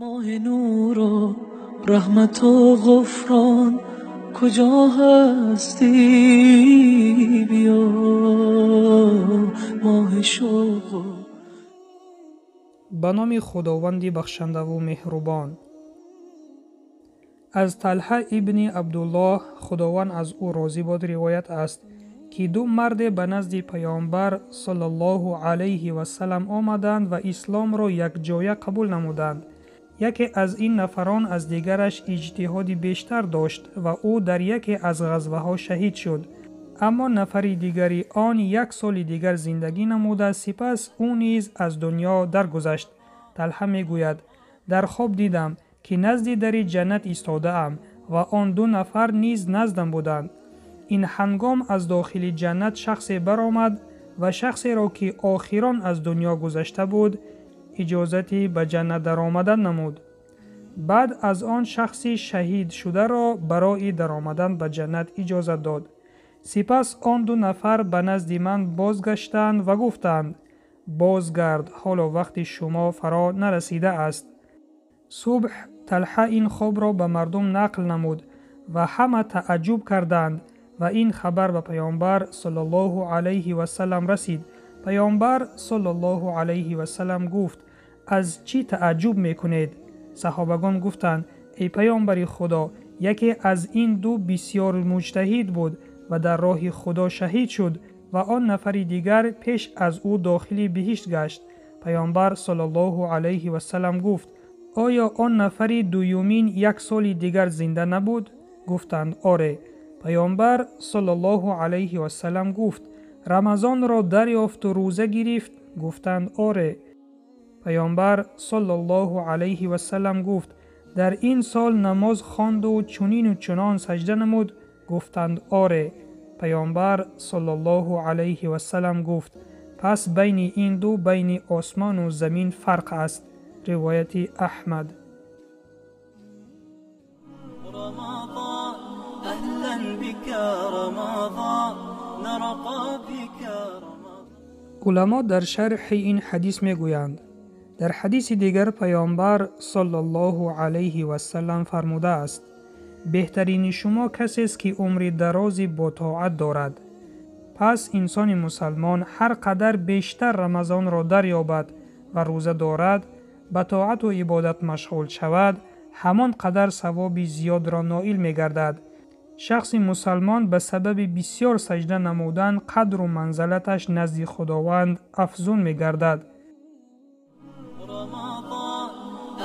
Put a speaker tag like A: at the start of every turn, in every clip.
A: Моҳи нуру раҳмату ғуфрон, куҷо ҳастӣ биё, моҳи шавқ.
B: Ба номи Худованди бахшандаву меҳрубон. Аз Талҳа ибни Абдуллоҳ, Худованд аз ӯ розӣ бод, ривоят аст, ки ду марде ба назди Паёмбар саллаллоҳу алайҳи вассалам омаданд ва исломро якҷоя қабул намуданд. Яке аз ин нафарон аз дигараш иҷтиҳоди бештар дошт ва ӯ дар яке аз ғазваҳо шаҳид шуд. Аммо нафари дигари он як соли дигар зиндагӣ намуда, сипас ӯ низ аз дунё даргузашт. Талҳа мегӯяд: дар хоб дидам, ки назди дари ҷаннат истодаам ва он ду нафар низ наздам буданд. Ин ҳангом аз дохили ҷаннат шахсе баромад ва шахсеро, ки охирон аз дунё гузашта буд, иҷозати ба ҷаннат даромадан намуд. Баъд аз он шахси шаҳид шударо барои даромадан ба ҷаннат иҷозат дод. Сипас он ду нафар ба назди ман бозгаштанд ва гуфтанд: бозгард, ҳоло вақти шумо фаро нарасидааст. Субҳ Талҳа ин хобро ба мардум нақл намуд ва ҳама тааҷҷуб карданд ва ин хабар ба Паёмбар саллаллоҳу алайҳи вассалам расид. Паёмбар саллаллоҳу алайҳи вассалам гуфт: аз чӣ тааҷҷуб мекунед? Саҳобагон гуфтанд: эй Паёмбари Худо, яке аз ин ду бисёр муҷтаҳид буд ва дар роҳи Худо шаҳид шуд ва он нафари дигар пеш аз ӯ дохили биҳишт гашт. Паёмбар саллаллоҳу алайҳи вассалам гуфт: оё он нафари дуюмин як соли дигар зинда набуд? Гуфтанд: оре. Паёмбар саллаллоҳу алайҳи вассалам гуфт: Рамазонро дарёфту рӯза гирифт? Гуфтанд: оре. Паёмбар саллаллоҳу алайҳи вассалам гуфт: дар ин сол намоз хонду чунину чунон саҷда намуд? Гуфтанд: оре. Паёмбар саллаллоҳу алайҳи вассалам гуфт: пас байни ин ду байни осмону замин фарқ аст. Ривояти Аҳмад.
A: Рамазон, аҳлан бика Рамазон, нарқа бика Рамазон.
B: Уламо дар шарҳи ин ҳадис мегӯянд: дар ҳадиси дигар Паёмбар саллаллоҳу алайҳи вассалам фармудааст: беҳтарини шумо касест, ки умри дарози бо тоат дорад. Пас инсони мусалмон ҳар қадар бештар Рамазонро дарёбад ва рӯза дорад, ба тоату ибодат машғул шавад, ҳамон қадар савоби зиёдро ноил мегардад. Шахси мусалмон ба сабаби бисёр саҷда намудан қадру манзалаташ назди Худованд афзун мегардад.
A: Рамазон,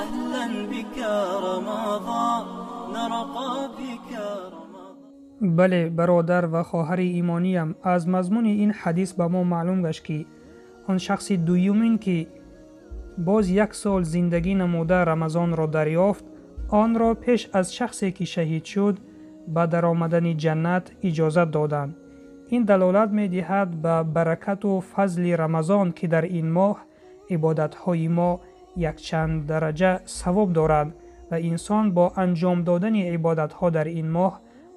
A: аҳлан бика Рамазон, нарқа бика Рамазон.
B: Бале, бародар ва хоҳари имониям, аз мазмуни ин ҳадис ба мо маълум гашт, ки он шахси дуюмин, ки боз як сол зиндагӣ намуда Рамазонро дарёфт, онро пеш аз шахсе, ки шаҳид шуд, ба даромадани ҷаннат иҷозат доданд. Ин далолат медиҳад ба баракату фазли Рамазон, ки дар ин моҳ ибодатҳои мо якчанд дараҷа савоб доранд ва инсон бо анҷом додани ибодатҳо дар ин моҳ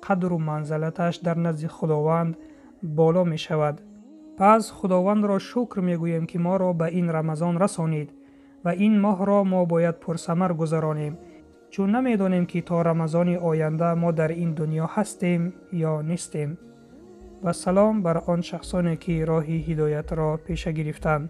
B: қадру манзалаташ дар назди Худованд боло мешавад. Пас Худовандро шукр мегӯем, ки моро ба ин Рамазон расонид ва ин моҳро мо бояд пурсамар гузаронем, чун намедонем, ки то Рамазони оянда мо дар ин дунё ҳастем ё нестем. Ва салом бар он шахсоне, ки роҳи ҳидоятро пеша гирифтанд.